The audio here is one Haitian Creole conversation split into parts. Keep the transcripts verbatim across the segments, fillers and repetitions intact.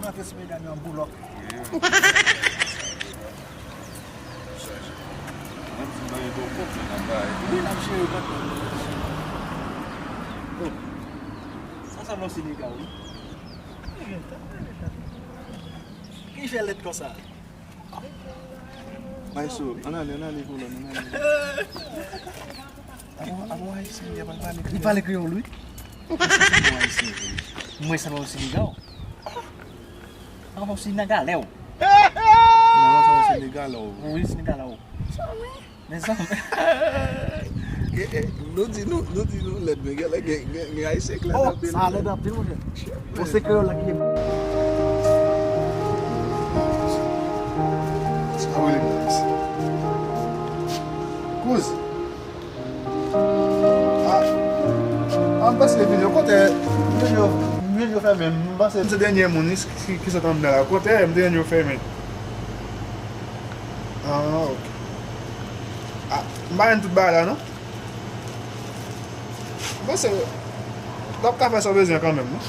Antre sou medam yo an boulòk. Wi, wi. Chaje. Mwen di mwen gen yon kòb, men n ap bay. Wi, n ap jere kòb. Oh. Sa sanble yon Senegal, wi. Ki fè lèd konsa? Maestro, ann ale, ann ale, kolòn, ann ale. Avon, avon ayisyen, li pral pale kreyòl. Li pale kreyòl, wi. Mwen sanble yon Senegal. An fò Senegalè w. Non, non, sa se Senegal, oh. Wi, Senegal, oh. Mezanmi. Eh, eh, nou di nou, nou di nou lèd, men gen, gen, gen, gen ayisyen k lèd anpil. Oh, sa lèd anpil, monchè. Bon, se kreyòl la ki. Sa rele polis. Kouz. Ah, ah, m panse li vini. Kote, m vin yo, m vin yo fèmen. M panse se dènye moun ki, ki sot anndan la. Kote, m te jwenn yo fèmen. Ah, ok. Ah, m pa jwenn tout bagay la, non. M panse, w ap ka fè sa w bezwen kanmenm, non.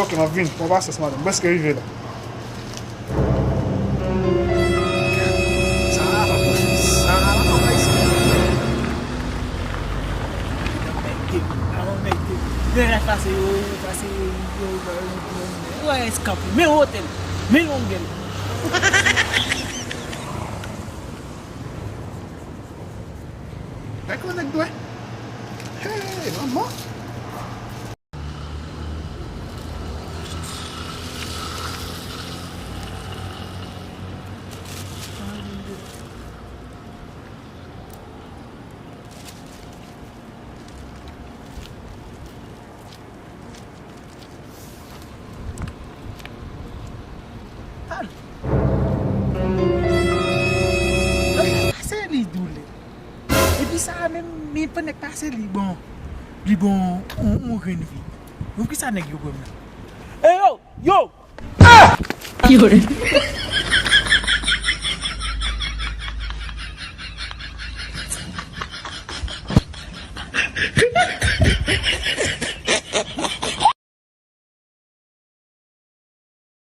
Ok, m ap vini. Pran pasyans, madanm. M prèske rive la. Sa a pa pòch, sa a pa pòch ayisyen. Mèt, mèt, mèt. Deja pase yo, yo pase yo, yo, yo, yo, yo, yo, eskanpe. Men otèl, men longèl. Gad kòman nèg dwèt. Hey, manman. Al. Pase li doulè. Epi sa a menm, men pandan k pase li bon. Li bon, on, on grenn vi. Ou ki sa nèg yo pran la? Ey yo, yo! Ah! Yo.